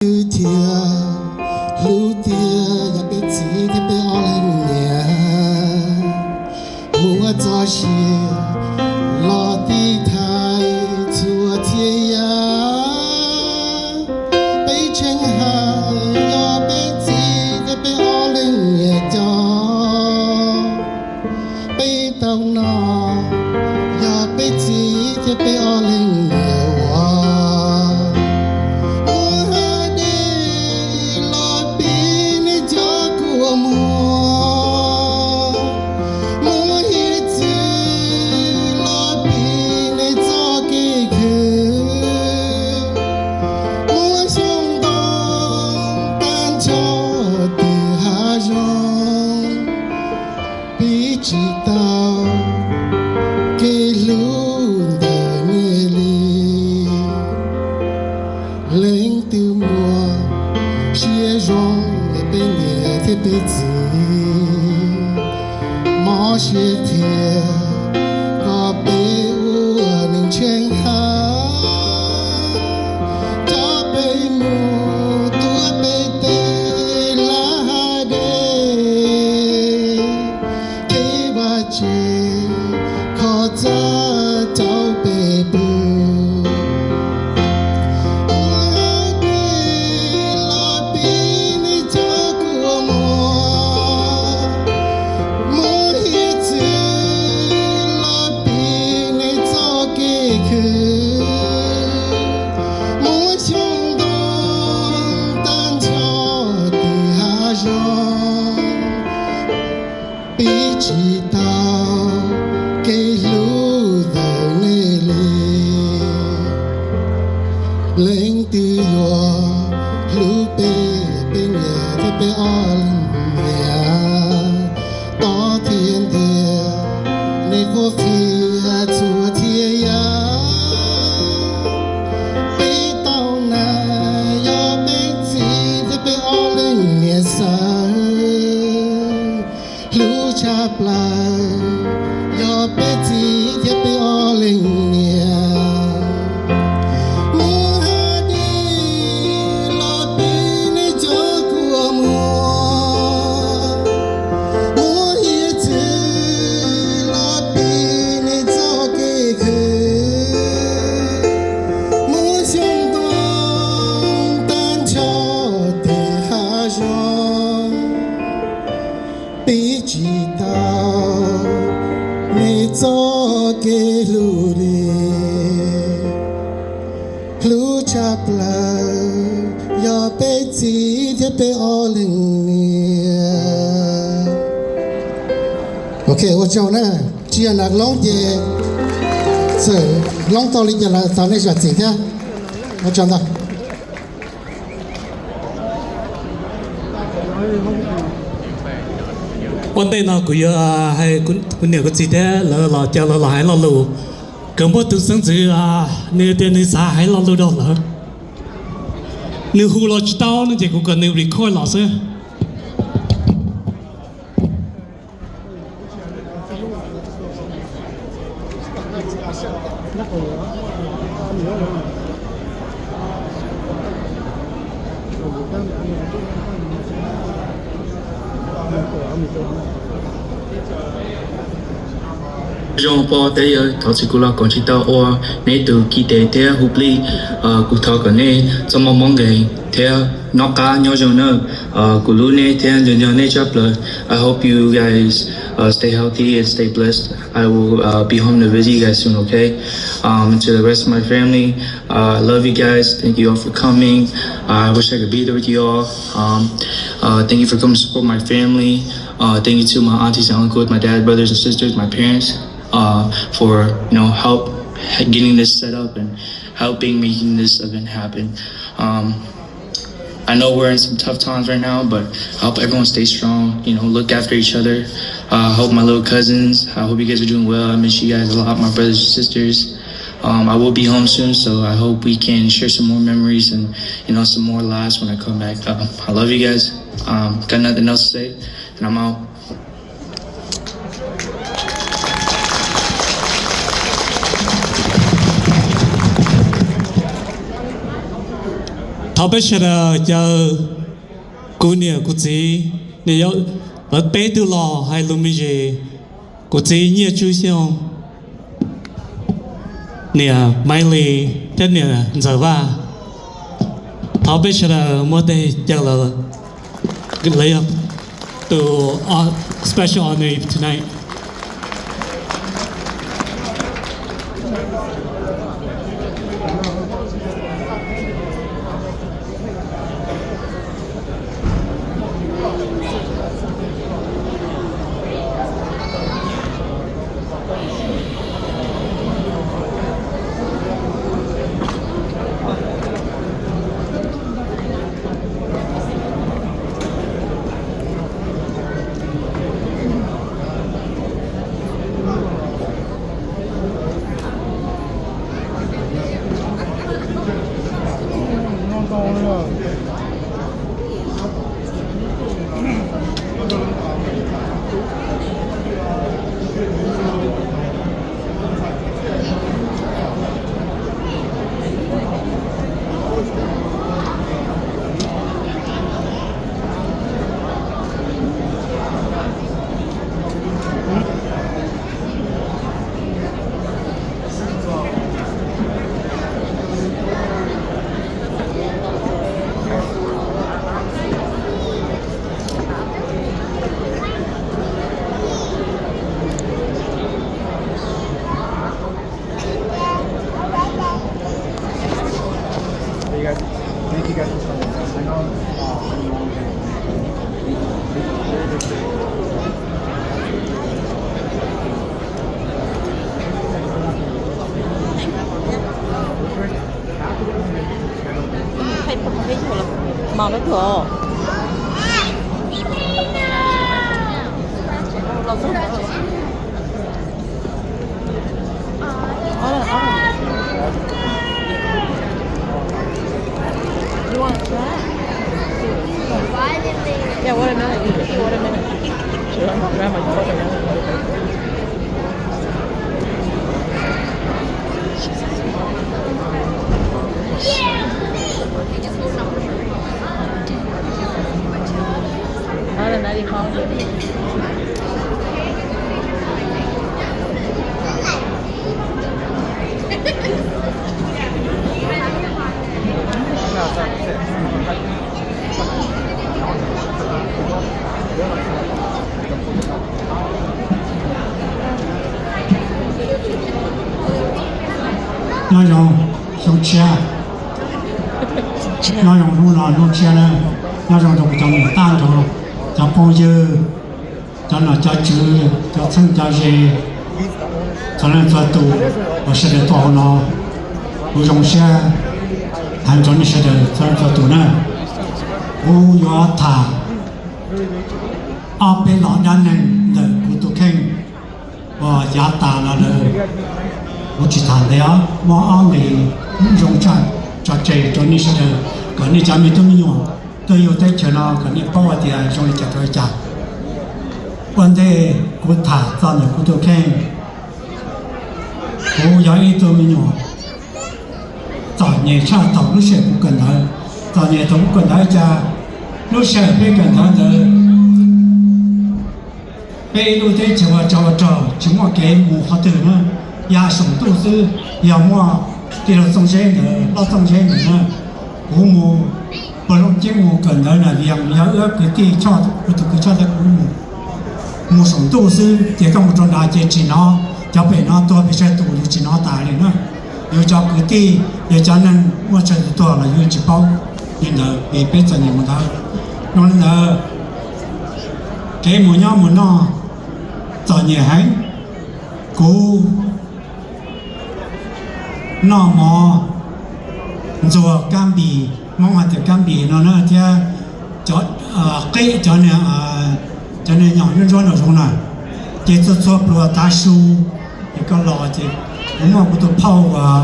Cia hlub tiag yog peb txiv thiab peb ob leeg niam, muab txoj sia los tiv thaiv txhua txhia yam. Peb tseem hais yog peb txiv thiab peb ob leeg niam cov, peb tau no yog peb txiv thiab peb ob leeg niam uas muab hais dej los pib nej cov kua muag, muab hiav txwv los pib nej txoj kev khwv, muab xyoob ntoo tag nrho tim hav zoov, pib tsis tau kev hlub ntawm nej li. Leej twg muaj siab zoo peb niam thiab peb txiv, mob siab qhia kom peb ua neeg tsheej hab, coj peb mus tuav peb tes lawm hais dej, kev vaj tse kho txaj caum peb pw. Muab dej los pib nej cov kua muag, muab hiav txwv los pib nej txoj kev khwv, muab xyoob ntoo tag nrho tim hav zoov, pib tsis tau kev hlub ntawm nej li. Leej twg yuav hlub peb, peb niam thiab peb ob leeg niam, tos thiab ntiag nej qhuab qhia txhua txhia yam. Peb tau na yog peb txiv thiab peb ob leeg niam xav, hlub tshaj plaws yog peb txiv thiab peb ob leeg niam. Muab hais dej los pib nej cov kua muag, muab hiav txwv los pib nej txoj kev khwv, muab xyoob ntoo tag nrho tim hav zoov, pib tsis tau nej txoj kev hlub li. Hlub tshaj plaws yog peb txiv thiab peb ob leeg niam. Ok, ua tsaug na. Tsis yog nas loob ces txawm loob tau li cas los thov nej zam txim thiab. Ua tsaug ntau. Ua ntej no kuv yuav hais kuv niam kuv txiv thiab lawv los caw lawv los hais lo lus. Kawg muaj tus xeeb ntxwv nws tias nws xav hais lo lus rau lawv. Nws hu los tsis tau no ces kuv kom nws record los xwb. Zoo poj teb yawg, thov txim kuv los koom tsis tau ua neb tus kis tes thiab hu plig. Kuv thov kom neb txoj moo mob nkeeg thiab noj qab nyob zoo nawb. Kuv hlub neb thiab nco ntsoov neb tshaj plaws. I hope you guys uh, stay healthy and stay blessed. I will uh, be home to visit you guys soon, okay? Um, and to the rest of my family, uh, I love you guys. Thank you all for coming. I wish I could be there with you all. Um, uh, thank you for coming to support my family. Uh, thank you to my aunties and uncles, my dad, brothers and sisters, my parents, uh, for you know help getting this set up and helping making this event happen. Um, I know we're in some tough times right now, but I hope everyone stays strong. You know, look after each other. Uh, I hope my little cousins. I hope you guys are doing well. I miss you guys a lot, my brothers and sisters. Um, I will be home soon, so I hope we can share some more memories and you know some more laughs when I come back. Um, I love you guys. Um, got nothing else to say, and I'm out. Thov peb sawv daws caw kuv niam kuv txiv, niam yau, lawv peb tug los hais lus me ntsis. Kuv txiv Nyiaj Tswb Xyooj, niam Maiv Lis thiab niam Ntxawm Vaj. Thov peb sawv daws muab tej caw lawv, lawv yog tus special honor tonight. You want a snack? Yeah, watermelon. You can eat watermelon. Sure, I'm not grandma. You watermelon. Nyob zoo xyoo tshiab, nyob zoo hnub no hnub tshiab na, nyob zoo rau cov niam tag nrho, cov phooj ywg, cov nom cov tswv, cov txheeb cov ze, txhua leej txhua tus uas sawv daws tuaj hauv no, kuv zoo siab hais rau nej sawv daws txhua leej txhua tus na. Kuv yuav tham ob peb lo dab neeg ntawm kuv tus kheej uas yav tas los lawm, kuv tsis tham ntev os, muab ob nqe zoo tso tseg rau nej sawv daws kom nej cov me tub me nyuam tuaj yug teb chaws no kom nej paub hais tias zoo li cas rau li cas. Ua ntej kuv tham txog ntawm kuv tus kheej, kuv yog ib tug me nyuam txom nyem tshaj thaum lub sij hawm kuv kawm ntawv. Txom nyem thaum kuv kawm ntawv cas lub sij hawm peb kawm ntawv ntawd peb ib lub teb chaws ua tsov ua rog tsis muaj kev mus qhov twg na, ya saum ntuj xwb. Yog muaj tij laug Txooj Zeb ntawd, Hlob Txooj Zeb ntawd na, kuv mus puag Looj Ceeb mus kawm ntawv na, vim yog wb kwv tij, kuv tus kwv Choj thiab kuv mus saum ntuj xwb, ces koj mus rau nrad ces tsis hnov, cov pem no tuag pes tsawg tus yus tsis hnov tas li na. Yus cov kwv tij, yog cov neeg muaj tsawg tus tuag los yus tsis paub li ntawd, vim peb txom nyem mus ntawd. Zoo li ntawd, kev mus nyob mus noj txom nyem heev. Kuv noj mov ntxuag kab npis, Hmoob hais tias kab npis no na, thiab cov qib, cov niag nyom ntsuab ntsuab nraum zoov na, ces txhua txhua pluas tav su ces koj los ces kuv muaj kuv tus phauj uas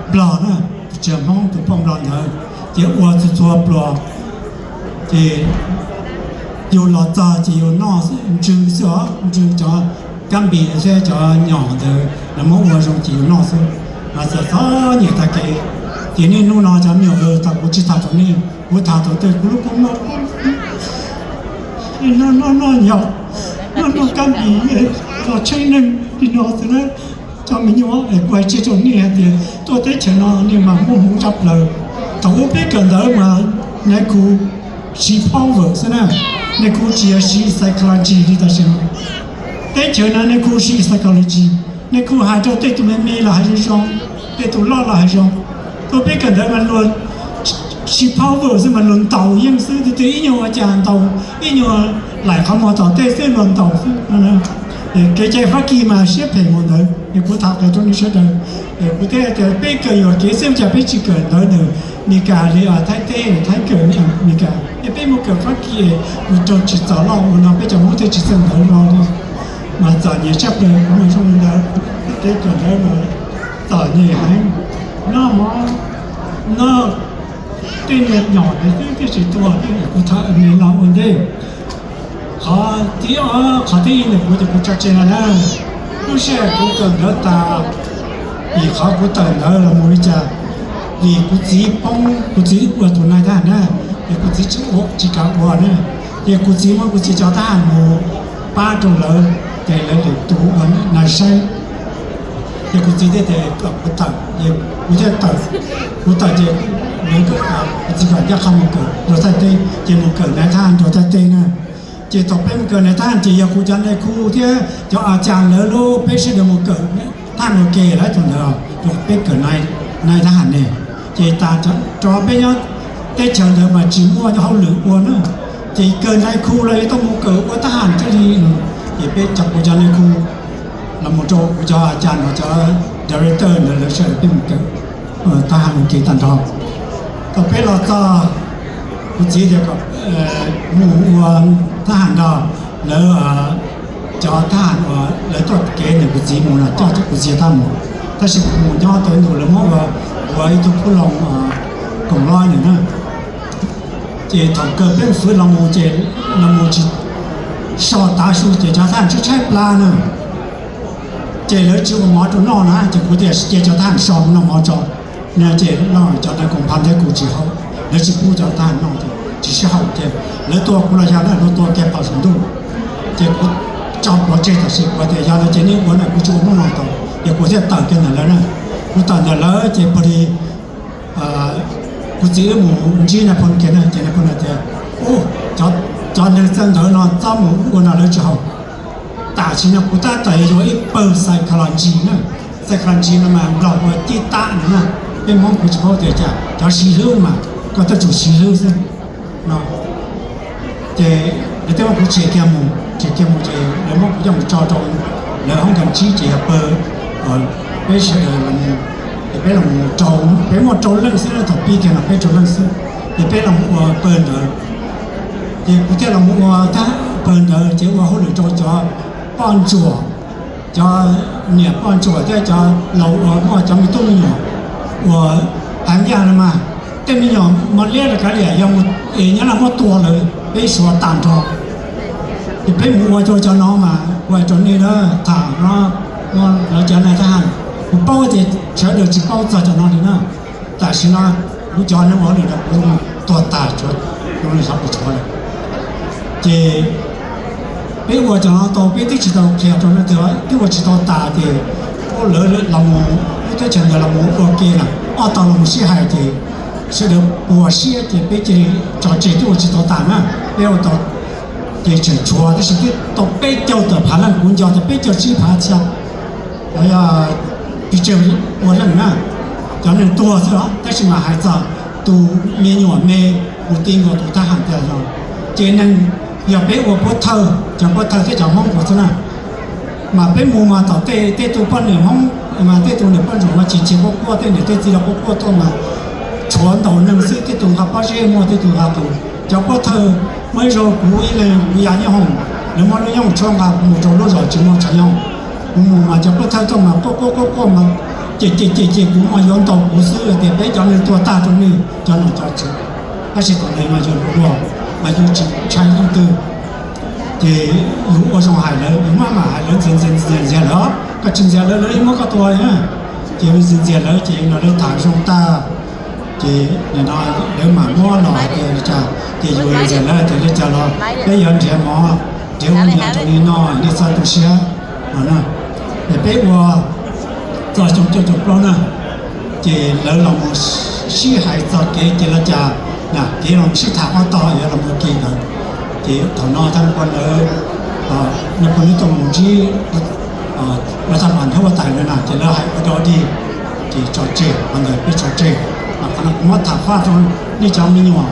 Nplog na, tus tswv Hmoob tus phauj Nplog ntawd, ces ua txhua txhua pluas, ces yus los txog ces yus noj ntsw xwb os, ntsw cov kab npis thiab cov nyom ntawd los muab ua zoo ces yus noj xwb. Mas txom txom nyem tag kev. Ces niaj hnub no cov me nyuam, thaum kuv tsis tham rau nej, kuv tham thaum twg kuv lub kua muag noj noj noj yos, noj noj kab npis, los tsheej neeg li no xwb na. Cov me nyuam, es kuv hais tseg rau nej hais tias tuaj teb chaws no nej mas muaj hmoov tshaj plaws. Thaum ub peb kawm ntawv mas nais khu siv power xwb na, nais khu tsis yog siv psychology li tam sim no. Teb chaws no nais khu siv psychology, nais khu hais rau tej tus me me los hais zoo zoo, tej tus loj los hais zoo. Thaum peb kawm ntawv mas luag siv power xwb mas luag ntaus yeej xwb, tus twg ib nyuag ua cas ntaus, ib nyuag laim qhov muag tom tej xwb luag ntaus xwb. Kev cai Fab Kis mas siab phem mus ntawd, es kuv tham qhia rau nej sawv daws. Kuv thiaj tias peb kawm yuam kev xwb, ua cas peb tsis kawm ntawv ntawm Meskas li Thaib teb, Thaib kawm Meskas, es peb mus kawm Fab Kis mus raug tsis txom loj ua no peb cov Hmoob thiaj tsis txawj ntawv no li. Mas txom nyem tshaj plaws, kuv mas zoo li ntawd, peb kawm ntawv mas txom nyem heev. Noj mov, noj tej niag nyom ntawd xwb thiaj tsis tuag, kuv tham me los ua ntej. Qhov thib ob, qhov thib ib ntawm kuv ces kuv tso tseg no na. Lub sij hawm kuv kawm ntawv tas, vim qhov kuv tawm ntawv los mus li cas, vim kuv txiv poob, kuv txiv ua tus nais thab ham na, es kuv txiv tsis ua, tsis kam ua na. Ces kuv txiv muab kuv txiv cov thab ham mus pab rau lawv, ces lawv lwm tus ua nais saib. Ces kuv txiv thiaj tias kom kuv tawm, kuv thiaj tawm. Kuv tawm ces lawv, kuv txiv kom ncaj qha mus kawm rau Thaib teb, ces mus kawm nais thab ham rau Thaib teb na. Ces thaum peb mus kawm nais thab ham ces yog kuv cov nais khu thiab cov a cas lawv lub, peb sawv daws mus kawm thab ham ua ke lawm thaum ntawd, rau peb kawm nais thab ham ne. Ces tas rau peb nyob teb chaws ntawd mas tsis muaj hauj lwm ua na, ces kawg nais khu los yuav tau mus kawm ua thab ham thiaj li. Ces peb cov, kuv cov nais khu los mus rau kuv cov a cas no, cov director ntawd lawv sawv daws peb mus kawm thab ham ua ke tag nrho. Thaum peb los txog, kuv txiv tias kom mus ua thab ham nrog lawv, cov thab ham uas lawv tuaj kev ntawm kuv txiv mus los coj kuv txiv thab mus, tab sis kuv mus nyob tau ib ntus lawv muab ua, ua ib tug phub loo koom lob ntawm na. Ces thaum kawg peb fwv los mus ces los mus tsis so tav su ces cov thab ham tshaib tshaib plab na. Ces lawv tsis ua mov rau noj na, ces kuv tias cia cov thab ham so mus noj mov tso. Ces noj cov nais koom phav thiab kuv tsis haus, lawv tsis pub cov thab ham noj ces tsis sib haum ces lawv tua kuv los yog na, lawv tua kiag pam saum ntuj. Ces kuv tso plhuav tseg tam sim kuv tias yog no ces nej ua na, kuv tsis ua Hmoob no tau. Ces kuv thiaj tawm kiag ntawm lawv na. Kuv tawm ntawm lawv ces pag li kuv txiv wb mus ntsib nais phoo kiag na, ces nais phoo tias, u, cov neeg txawj ntawv no txhob mus ua no lawv tsis haum. Tam sim no kuv tab tom yuav ib pawg psychology na, psychology no mas Nplog ua cib tab no na, peb Hmoob kuv tsis paub tias cas, cov siv hlwb mas koj twb tsum siv hlwb xwb no. Ces lawv thiaj muab kuv tshem kiag mus, tshem kiag mus ces lawv muab kuv coj mus tso rau lawv hoob kas tsib ces yog pawg, peb sawv daws los, ces peb los rau, peb muaj rau leej xwb na, thaum pib kiag no peb rau leej xwb, ces peb los ua pawg ntawd. Ces kuv thiaj los mus ua pawg ntawd ces ua hauj lwm rau cov poj ntsuam, cov niam poj ntsuam thiab cov laus uas muaj cov me tub me nyuam uas hais ncaj no mas tej me nyuam mos liab los kav liam yog mus es nyob no muab tua lawm peb suav tag nrho. Ces peb mus ua rau cov no mas ua rau nej na tham no, lawv cov nais thab ham, kuv paub tias sawv daws tsis paub txog cov no li na. Tam sim no kuv cov neeg ua hauj lwm no kuv tuag tag, tshuav xyov puas tshuav lawm. Ces peb ua cov no tau peb twb tsis tau qhia rau leej twg, twb ua tsis tau tas ces lawv los mus lub teb chaws ntawd los mus ua ke na, ob tog los mus sib hais ces sawv daws puas siab ces peb cia li tso tseg, twb ua tsis tau tas na. Peb ua tau ces tseem tshuav tab sis twb tau peb caug tawm phav leej, kuv nco tau peb caug tsib phav xya, yog pes tsawg ua leej na, cov neeg tuag xwb os, tab sis mas hais txog tus me nyuam me mus ti nkaus tus thab ham tiag los, ces neeg, yog peb ua pov thawj, cov pov thawj thiab cov Hmoob ua xwb na. Mas peb mus mas tom tej, tej tus poj niam Hmoob mas tej tus niam poj ntsuam mas chim chim quaj quaj, tej niam tej txiv los quaj quaj tuaj mas tshuav ntau neeg xwb, tej tus nqa pob zeb muag, tej tus nqa tus. Cov pov thawj muaj ib zaug kuv ib leeg kuv ya nyob hoom, lawv muab lub nyob hoom tshuab nqa kuv mus rau lub zos tsis muaj tshav nyob. Kuv mus mas cov pov thawj tuaj mas quaj quaj quaj quaj mas cem cem cem cem kuv mas yuav ntaus kuv xwb tias peb cov neeg tuag tag rau nej cov nom cov tswv. Tab sis thaum ntawd mas yus hluas mas yus tsis ntshai leej twg, ces yus ua zoo hais lawv, yus maj mam hais lawv, ntxias ntxias ntxias lawv, koj tsis ntxias lawv lawv yeej muab koj tua li na. Ces yus ntxias ntxias lawv ces no lawv tham zoo tag, Ces nim no lawv mam muab los hais tias li cas, ces yus yam lawv hais tias li cas los peb yuav nrhiav mov, nrhiav ua nyiaj rau nej noj, nej txhob tu siab no. Ces peb ua txog xyoo cuaj caum plaub na, ces lawv los mus sib hais txog kev ces li cas, kev los sib tham ob tog yuav los mus ua ke ntawd. Ces thaum no tab ua lawv, nej puas neb tau mus ntsib lawv tham mas nyob huab tais lawv na, ces lawv hais ua dog dig, ces tso tseg, qhov ntawd peb tso tseg. Qhov no kuv muab tham faj rau nej cov me nyuam